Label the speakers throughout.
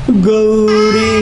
Speaker 1: गौरी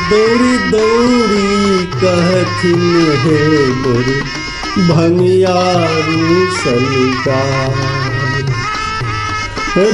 Speaker 1: दौड़ी दौड़ी कहथिन हे मोर भंगिया रूसल जाय।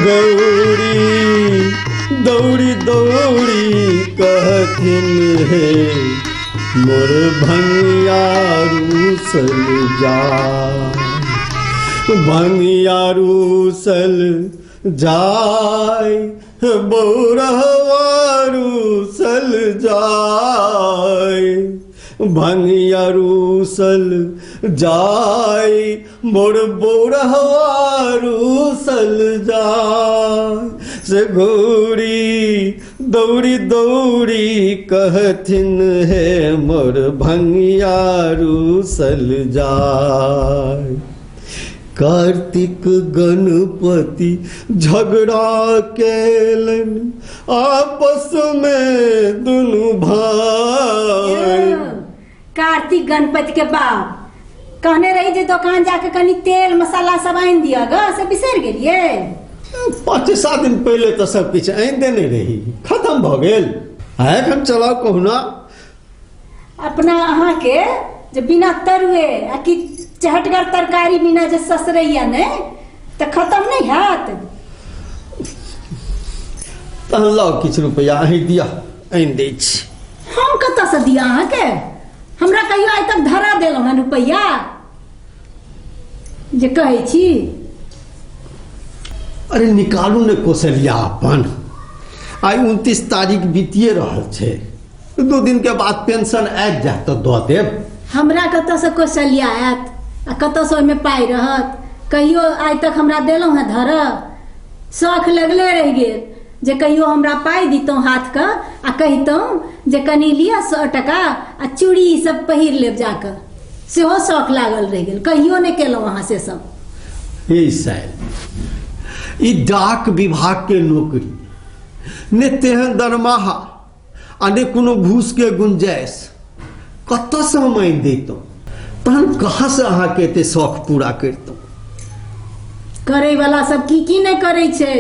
Speaker 1: गौरी दौड़ी दौड़ी कहथिन हे मोर भंगिया रूसल जाय। भंगिया रूसल जाय बौरहवा रूसल जाय। भंगिया रूसल जाय मोर बौरहवा रूसल जाय। से गौरी दौड़ी दौड़ी कहथिन हे मोर भंगिया रूसल जाय। कार्तिक गणपति झगड़ा केलन आपस में दुनू भाई।
Speaker 2: कार्तिक गणपति के बाप कहने रही जे दोकान जाके कनी तेल मसाला सब आनि दिअ ग, से बिसरि गेलियै?
Speaker 1: 5-7 दिन पहिले तऽ सब किछु आनि देने रही, खत्म भऽ गेल। आ एखन चलाउ कहुना।
Speaker 2: अपना अहाँके जे बिना तरुए आ कि चहटगर तरकारी बिना जे ससरैया ने तऽ खत्म नहि हैत।
Speaker 1: तहन लाउ किछु रुपैआ अहीं दिअ, आनि दै छी।
Speaker 2: हम कतऽसँ दिअ अहाँके? हमरा कहियो आइ तक धरा देलहुँ हन रुपैआ जे कहै छी?
Speaker 1: अरे निकालू ने कौशल्या अपन। आइ 29 तारीख बीतिए रहल छै, 2 दिन के बाद पेंशन आबि जायत तऽ दऽ देब।
Speaker 2: हमरा कतऽसँ कौशल्या आयत आ कतऽसँ ओहिमे पाइ रहत? कहियो आइ तक हमरा देलहुँ हँ धर? शौख लगले रहि गेल जे कहियो हमरा पाइ दितहुँ हाथके आ कहितहुँ जे कनि लिअ 100 टका आ चूड़ी सब पहिर लेब जाकऽ, सेहो शौख लागल रहि गेल। कहियो नहि केलहुँ अहाँ से सब।
Speaker 1: हे साहेब, ई डाक विभाग के नौकरी ने तेहन दरमाहा आ ने कोनो घूस के गुंजाइश, कतऽसँ हम आनि दैतहुँ? तहन कहाँसँ अहाँके एते शौख पूरा करितहुँ?
Speaker 2: करै वाला सब की की नहि करै छै।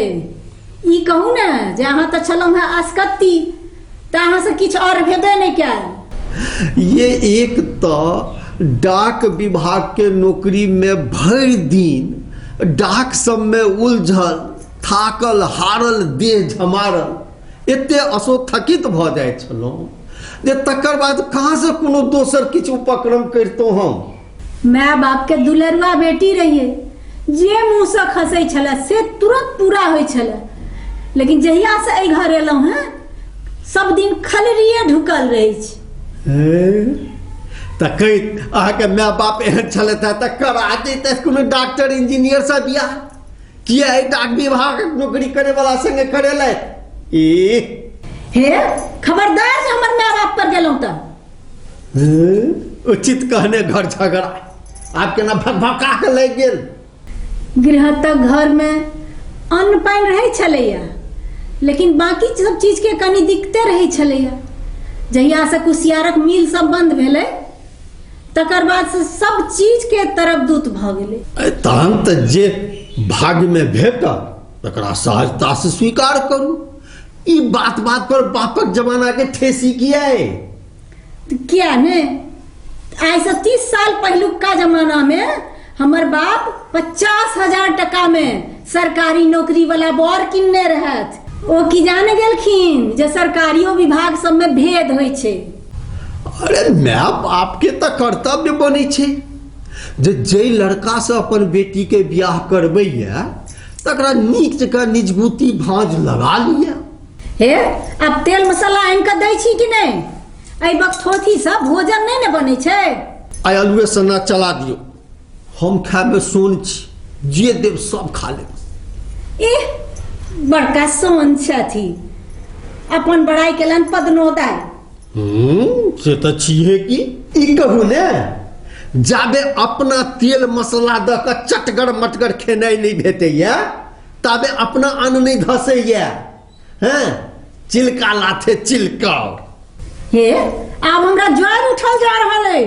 Speaker 2: ई कहू ने जे अहाँ तऽ छलहुँ हेँ आसकत्ती, तऽ अहाँसँ किछु आओर भेबे नहि कयल।
Speaker 1: ये एक तऽ डाक विभाग के नौकरी में भरि दिन डाक सब में उलझल थाकल हारल देह झमारल एते असोथकित भऽ जाइ छलहुँ जे तकर बाद कहाँसँ कोनो दोसर किछु उपक्रम करितहुँ हम।
Speaker 2: माय बाप के दुलरुआ बेटी रहिए, जे मुँहसँ खसै छलै से तुरंत पूरा होइ छलै। लेकिन जहियासँ एहि घर एलहुँ हेँ सब दिन खलरिए ढुकल रहै छी।
Speaker 1: तऽ कहै अहाँके माय बाप एहन छलथि हेँ तऽ करा दैतथि कोनो डॉक्टर इंजीनियर सँ बियाह, किया एहि डाक विभागक नौकरी करे वाला संगे करेलथि? ई
Speaker 2: हे खबरदार जे हमर माय बाप पर गेलहुँ तऽ।
Speaker 1: उचित कहने घर झगड़ा आब केना भकभका के लागि गेल।
Speaker 2: गृहस्थक घर में अन्न पानि रहै छलैया, लेकिन बाकी सब चीज के कनि दिक्कते रहै छलैया। जहियासँ कुसियारक मिल सब बंद भेलै तकर बाद से सब चीज के तरफदूत भऽ गेलै।
Speaker 1: तहन तऽ जे भाग्य में भेटल तकरा सहजता से स्वीकार करू। ई बात बात पर बापक जमाना के ठेसी किया है?
Speaker 2: किया ने? आइ से 30 साल पहिलुका जमाना में हमर बाप 50,000 टका में सरकारी नौकरी वाला बर किनने रहथि। ओ की जाने गेलखिन जे सरकारियो विभाग सब में भेद होइ छै।
Speaker 1: अरे my बाप के तऽ कर्तव्य बनै छै जे जै लड़का से अपन बेटी के बियाह करबैया तकरा नीक जकाँ निजगुती भाँज लगा लिअ।
Speaker 2: हे आब तेल मसाला आनि कऽ दै छी कि नहि? एहि वक्त होथी सब भोजन नहि ने बनै छै।
Speaker 1: आइ आलुए सन्ना चला दियौ, हम खायमे सोन छी, जे देब सब खा लेब।
Speaker 2: एह बड़का सोन छथि, अपन बड़ाई केलनि पदनोदाय।
Speaker 1: से तऽ छिहे की। ई कहू ने, जाबे अपना तेल मसाला दऽ कऽ चटगर मटगर खेनाइ नहि भेटैया ताबे अपना अन्न नहि धसैया। हैं चिलका लाथे चिलका।
Speaker 2: हे आब हमरा ज्वर उठल जा रहल अइ,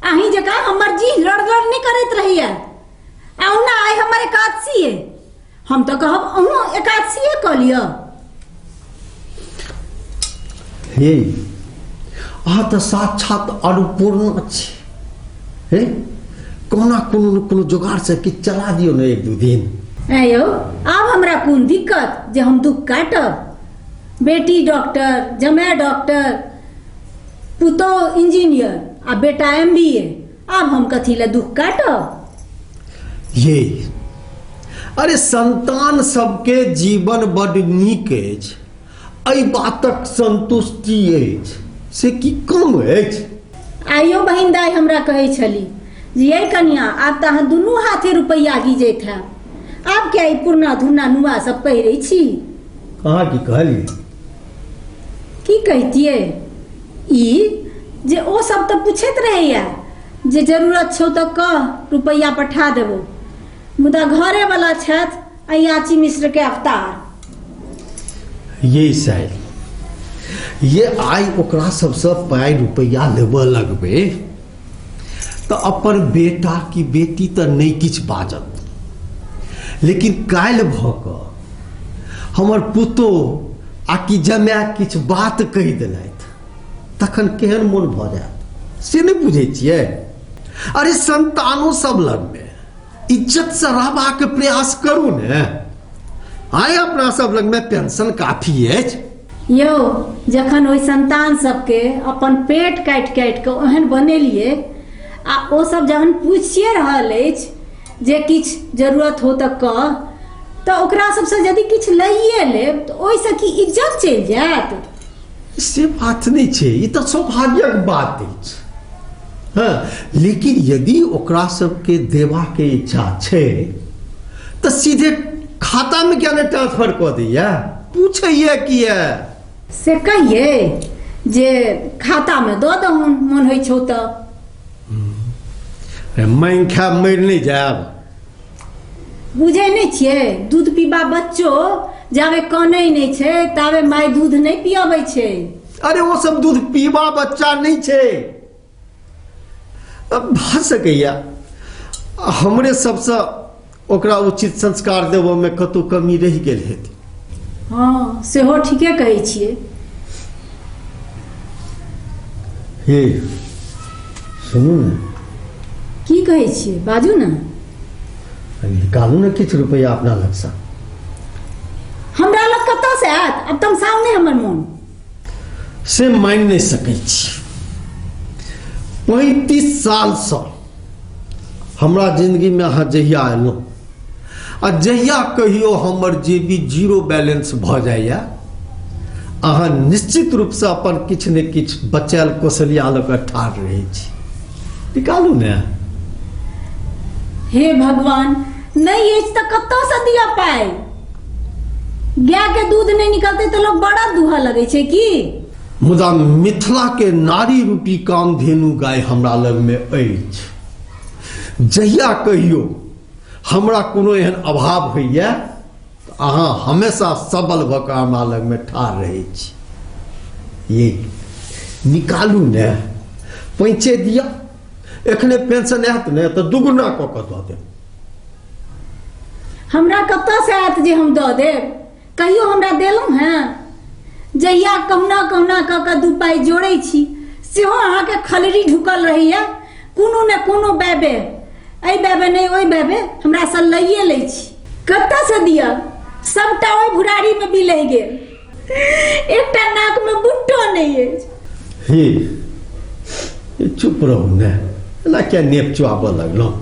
Speaker 2: अहीं जकाँ हमर जी लड़ लड़ नहि करैत रहैया। आउ ना आइ हमर एकादशी अइ, हम तऽ कहब अहूँ एकादशीए कऽ लिअ।
Speaker 1: हे, अहाँ तऽ साक्षात अन्नपूर्णा छी। हे, कोना कोनो न कोनो जोगाड़ से किछु चला दियौ ने एक दू दिन।
Speaker 2: ऐं यौ, आब हमरा कोन दिक्कत जे हम दुख काटब? बेटी डॉक्टर, जमाय डॉक्टर, पुतोह इंजीनियर आ बेटा MBA, आब हम कथी लए दुख काटब?
Speaker 1: ये अरे संतान सबके जीवन बड नीक अछि, एहि बातक संतुष्टि अछि, से की कम अछि?
Speaker 2: आइयो बहिन दाइ हमरा कहै छली जे यै कनिया, आब तऽ अहाँ दुनू हाथे रुपैआ गीजैत हैब, आब किया ई पुरना धुरना नुआ सब पहिरै छी?
Speaker 1: अहाँ की कहलियै?
Speaker 2: की कहितियै, ई जे ओ सब तऽ पूछैत रहैया जे जरूरत छौ तऽ कह, रुपैआ पठा देबौ, मुदा घरे वाला छथि अयाची मिश्र के अवतार।
Speaker 1: ये साइल, ये आइ ओकरा सबसँ पाइ रुपैआ लेबऽ लगबै तऽ अपन बेटा की बेटी तऽ नहि किछु बाजत, लेकिन काल्हि भऽ कऽ हमर पुतोह आ कि जमाय किछु बात कहि देलथि तखन केहन मोन भऽ जायत से नहि बुझै छियै? अरे संतानो सब लगमे इज्जतसँ रहबाक प्रयास करू ने। आइ अपना सब लगमे पेंशन काफी अछि।
Speaker 2: यौ, जखन ओहि संतान सबके अपन पेट काटि काटि कऽ ओहन बनेलियै आ ओ सब जहन पूछिए रहल अछि जे किछु जरूरत हो तऽ कह, तऽ ओकरा सबसँ यदि किछु लैए लेब तऽ ओहिसँ की इज्जत चलि जायत?
Speaker 1: से बात नहि छै, ई तऽ सौभाग्यक बात अछि। हँ, लेकिन यदि ओकरा सबके देबाके इच्छा छै तऽ सीधे खातामे किया नहि ट्रांसफर कऽ दैया? पूछैया किया?
Speaker 2: से कहियै जे खातामे दऽ दहुन, मोन होइ छौ तऽ।
Speaker 1: माँगि खायब मरि नहि जायब।
Speaker 2: बुझै नहि छियै, दूध पीबा बच्चो जाबे कनै नहि छै ताबे माय दूध नहि पियाबै छै।
Speaker 1: अरे ओ सब दूध पीबा बच्चा नहि छै। अब भऽ सकैया हमरे सबसँ ओकरा उचित संस्कार देबऽमे कतौ कमी रहि गेल हेतै।
Speaker 2: हँ, सेहो ठीके कहै छियै।
Speaker 1: हे सुनू ने।
Speaker 2: की कहै छियै, बाजू ने।
Speaker 1: निकालू ने किछु रुपैआ अपना लगसँ।
Speaker 2: हमरा लग कतऽसँ आयत? आब तमसाउ नहि हमर मोन।
Speaker 1: से मानि नहि सकै छी। 35 सालसँ हमरा जिंदगीमे अहाँ जहिया अयलहुँ आ जहिया कहियो हमर जेबी जीरो बैलेंस भऽ जाइए, अहाँ निश्चित रूपसँ अपन किछु ने किछु बचायल कौशल्या लऽ कऽ ठाढ़ रहै छी। निकालू ने।
Speaker 2: हे भगवान, नहि अछि तऽ कतऽसँ दिअ पाइ? गाय के दूध नहि निकलतै तऽ लोक बड़ा दूहऽ लगै छै की?
Speaker 1: मुदा मिथिला के नारी रूपी कामधेनु गाय हमरा लगमे अछि। जहिया कहियो हमरा कोनो एहन अभाव होइए तऽ अहाँ हमेशा सबल भऽ कऽ हमरा लगमे ठाढ़ रहै छी। ये निकालू ने, पैंचे दिअ। एखने पेंशन आयत ने तऽ दुगुना कऽ कऽ दऽ देब।
Speaker 2: हमरा कतऽसँ आयत जे हम दऽ देब? कहियो हमरा देलहुँ हेँ? जहिया कहुना कहुना कऽ कऽ दू पाइ जोड़ै छी सेहो अहाँके खलरी ढुकल रहैया, कोनो ने कोनो बैबे, एहि बैबे नहि ओहि बैबे हमरासँ लैए लै छी। कतऽसँ दिअ? सबटा ओहि भुरारीमे बिलहि गेल, एकटा नाकमे बुट्टो नहि अछि।
Speaker 1: हे चुप रहू ने, एना किया नेप चुआबऽ लगलहुँ?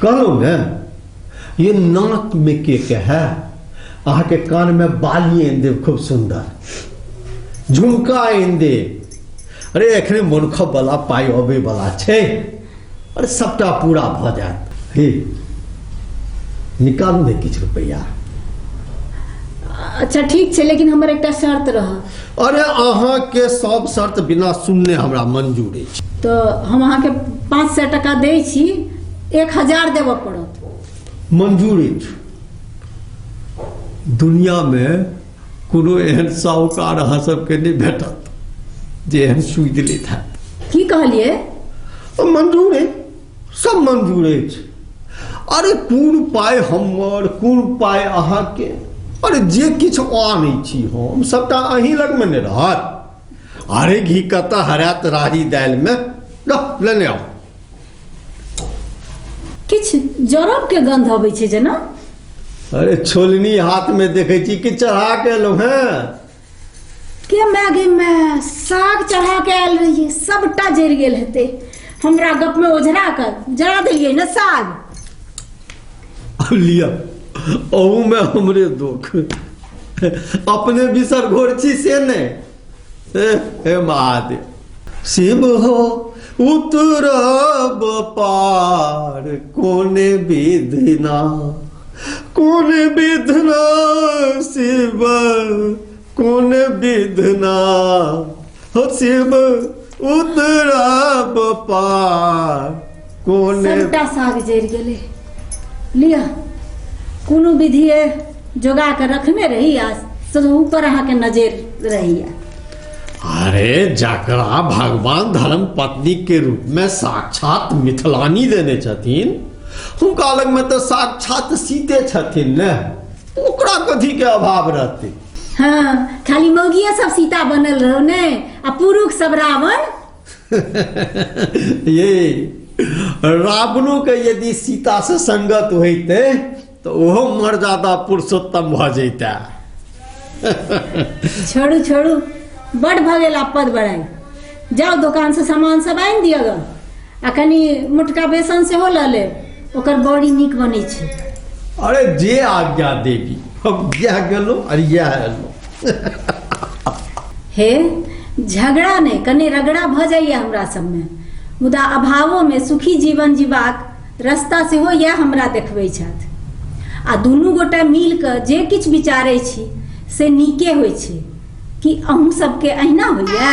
Speaker 1: कहलहुँ ने ये नाक में के कहे, अहाँके कान में बाली आनि देब, खूब सुंदर झुमका आनि देब। अरे एखने मनखब वाला पाइ अबै वाला छै, अरे सबटा पूरा भऽ जायत। हे निकालू ने किछु रुपैआ।
Speaker 2: अच्छा ठीक छै, लेकिन हमर एकटा शर्त रहत।
Speaker 1: अरे अहाँके सब शर्त बिना सुनने हमरा मंजूर अछि।
Speaker 2: तऽ हम अहाँके 500 टका दै छी, 1000 देबऽ पड़त।
Speaker 1: मंजूर अछि। दुनिया में कोनो एहन साहूकार अहाँ सबके नहि भेटत जे एहन सूद लैत हैत।
Speaker 2: की कहलियै?
Speaker 1: मंजूर अछि, सब मंजूर अछि। अरे कोन पाइ हमर, कोन पाइ अहाँके? अरे जे किछु आनै छी हम सबटा अहीं लगमे नहि रहत। अरे घी कतऽ हरायत राही दालिमे, लेने आउ।
Speaker 2: किछु जरब के गंध अबै छै जेना।
Speaker 1: अरे छोलनी हाथ में देखै छी कि चढ़ा के एलहुँ हेँ।
Speaker 2: के my गे my, साग चढ़ा के आयल रहियै, सबटा जरि गेल हेतै। हमरा गप में ओझरा के जरा देलियै ने साग।
Speaker 1: अब लिअ, अहू में हमरे दुख, अपने बिसर घोर छी से नहि। हे महादेव शिव हो उतरब पार कोने विधिना, कोन विधना शिव कोन विधना हो शिव उतरब पार कोन।
Speaker 2: सबटा साग जरि गेलै। लिअ, कोनो विधिए जोगा के रखने रही आ ऊपर अहाँके नजर रहैया।
Speaker 1: अरे जकरा भगवान धर्म पत्नी के रूप में साक्षात मिथिलानी देने छथिन, हुनका लग में तो साक्षात सीते छथिन ने, ओकरा कथी के अभाव रहते।
Speaker 2: हाँ, खाली मौगिए सब सीता बनल रहो ने आ पुरुष सब रावण।
Speaker 1: ये रावणों के यदि सीता से संगत होते तो ओहो मर्यादा पुरुषोत्तम भ जैता।
Speaker 2: छोड़ू छोड़ू, बड़ भऽ गेल आब पद बढ़ाइ। जाउ दोकान से सामान सब आनि दिअ ग, आ कनि मोटका बेसन सेहो लऽ लेब, ओकर बड़ी नीक बनै छै।
Speaker 1: अरे जे आज्ञा देवी, हम इएह गेलहुँ और इएह एलहुँ।
Speaker 2: हे झगड़ा नहि, कनि रगड़ा भऽ जाइए हमरा सबमे, मुदा अभावोमे सुखी जीवन जीबाक रास्ता सेहो इएह हमरा देखबै छथि। आ दुनू गोटा मिल कऽ जे किछु विचारै छी से नीके होइ छै। कि अहूँ सबके अहिना होइए?